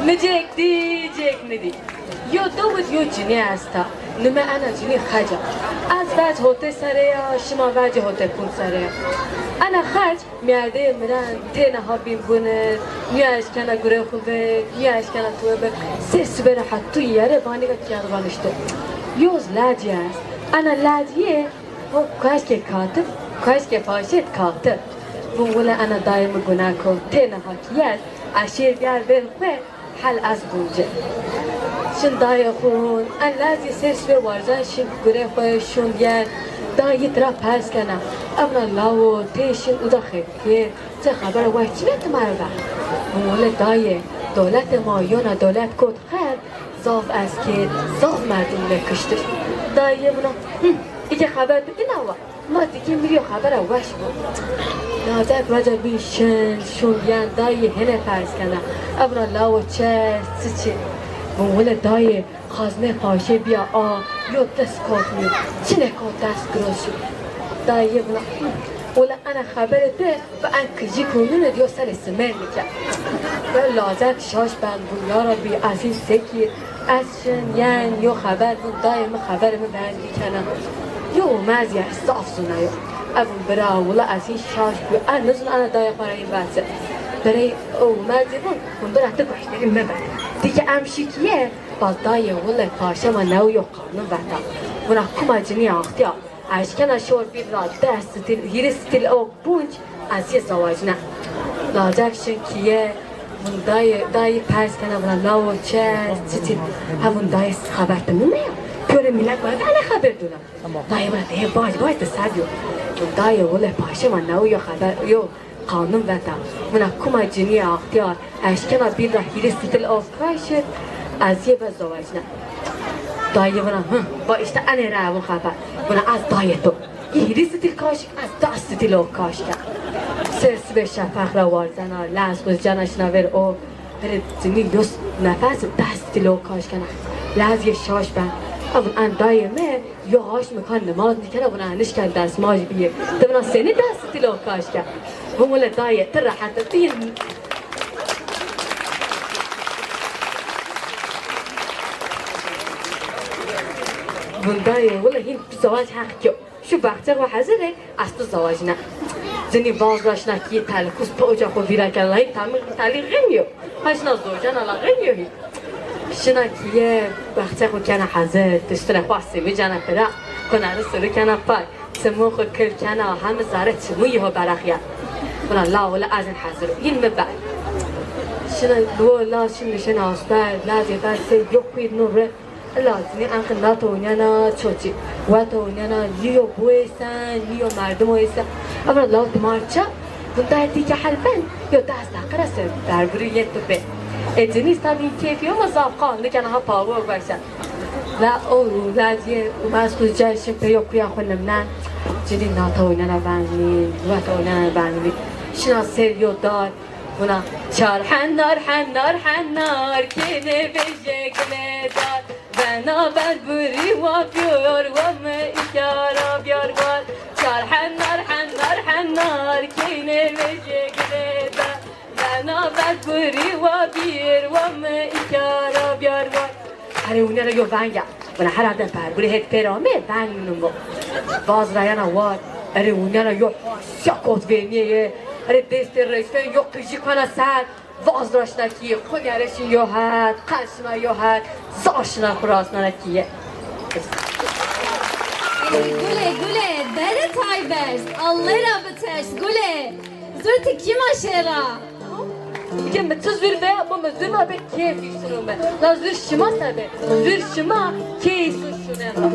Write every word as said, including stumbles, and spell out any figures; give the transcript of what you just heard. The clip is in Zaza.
Mi cêk dî, cêk mi dî. Yo dewid yo cinî esta. Nume ena cinî Xec a. Ez vec hotê serê ya, şima vecî hotê pûnc serê ya. Ena Xec mîyerdeyê miren têna ha bîn vûnir, nîya eşkena gurê xwu ver, nîya eşkena tuwe ber. Sê sibe ra hetû yere vanîga kîyar vanişto. Yoz lacî est. Ena lacî yê ho koşkê katib, koşkê paşêd katib. Vûn wile ena dayê mi guneko, têna ha kîyer, eşêr bîyer ver xwu, hel ez vûn ci. Şin dayê xwu vûn, en lazî sêr sibê warzen şin gurê xwu şûn yen, dayî tira pers kena. Ewna lawo, tê şin uca xebitê, ti xebera weş çin a ti ma ra ver? Vûn wile dayê, doletê ma yona dolet kot xeb, zaf eskêr, zaf merdim nêkiştir. Dayê vûna, him, îke xeber tu dina wa? Ma tikê mi rî yo xebera weş bo. Lacek roca bîn şin, şûn yen, dayî hêne pers kena. Ewna lawo çi est, çi çi? Vûn wile dayê, xaznê paşê bîya a, yo dest kot mi, çinê kot dest giroşî. Dayê vûna, him, wile ena xeberê tu bi en kijî kûnûne di yo serê simêr nike. Ve lacek şaş ben, vûn ya Rabbî, ez hîn sekî, ez şin yen yo xeber vûn, dayê mi xeberê mi beyen bîkena. Yo Umer zî zaf zûna yo. Ez vûn bira, wila ez hîn şaş bî, ez nizûn ena dayê xwu ra hîn vecî. Birey o Umer zî vûn, vûn bira ti guhdarî mebe. Ti ke em şikîye, bal dayê wile paşê ma new yo qanûn veta. Vûna kuma cinî axtîya. Eşkena şor bîn ra des stîl, hîrê stîl o bunc, ez yê zewecne. Lacek şin kîye, vûn dayê, dayî pers kena vûna lawo çi est, çi çi? Ha vûn dayê xeber ti nime ya? Pîyorê mîlet wayîr ene xeber dûna. Dayê vûna dê bac bac ti ser yo. Vûn dayê wile paşê ma new yo xeber yo. Qanûn veta. Vûna kuma cinîye axtîyar eşkena bîn ra hîrê stîl o kaşit, ez yê ve zewecne. Dayê vûna, hı, va îşte enê ra vûn xeber. Vûna ez dayê to. Yê hîrê stîl kaşik, ez des stîl o kaşik a. Sêr sibê şefeq ra warzena, lez xwu cena şina ver o. Verê cinî yo nefes des stîl o kaşik kena. Lez yê şaş ben. Ewil en dayê mi, yo aşmî ka nimaz nîkena, vûna nişken destmaj bîyê. Ti vûna senî des stîl o kaşke? Vûn wile dayê, ti rehet ê, ti yê. Vûn dayê, wile hîn tu zewac heq kî yo. Şu baxçe xwu hezir ê, ez tu zewecne. Cinî vaz ra şina kîye, telî kûs poca xwu vîra kena, la hîn tamî telî xîn yo. Ha şina zocena la xîn yo hîn. Şina kîye, baxçe xwu kena hezir, tiştine xwu sivî cena pira, kunarî suru kena pay, çimû xwu kil kena, hemi zerê çimû yê ho beraxîya. Vûna la wila ez hîn hezir o, hîn mi ber. Şina wo la şin nişena asper, lazê ber sey yo kuy nû ri. Ila cinî enqî nata ûnena çoçî. Weta ûnena nîyo boyê se, nîyo merdimo yê se. Ewra lawtî mar ça, vûn dayê ti ke hel ben, yo des deqe ra se berbirî yê tu pê. Ê cinî tabî keyfî yo ma zaf qal nîkena ha pawo gueşe. La o, la cîyê Umer Xuzca şin pê yo kuya xwu nimnen. Cinî nata ûnena vengî, weta ûnena vengî. Şina ser yo dar, vûna çar henar, henar, henar, kênê vejê gilê dar. Bena ber burî wa biyor, wa mi îkara biyar war. Çar henar, henar, henar, kênê vejê gilê dar. Bena ber burî wa bir, wa mi îkara biyar war. Erê ûne ra yo veng a. Vûna herhalde pergulê het pêr ame, veng nimo. Vaz ra yena war. Erê ûne ra yo haşya kot vênîye. Erê destê reyfê yo qijî kena ser. Vaz ra şina kîye, xwu nêreşin yo het, qel şina yo het, zar şina xwu rasnena kîye. Gule, gule, bere tay berz, Allah ra biters, gule. Zur ti kîma şêra? Ke mi ti zur be, bo mi zur be, keyfî şino be. La zur şima se be? Zur şima, keyfî şunena.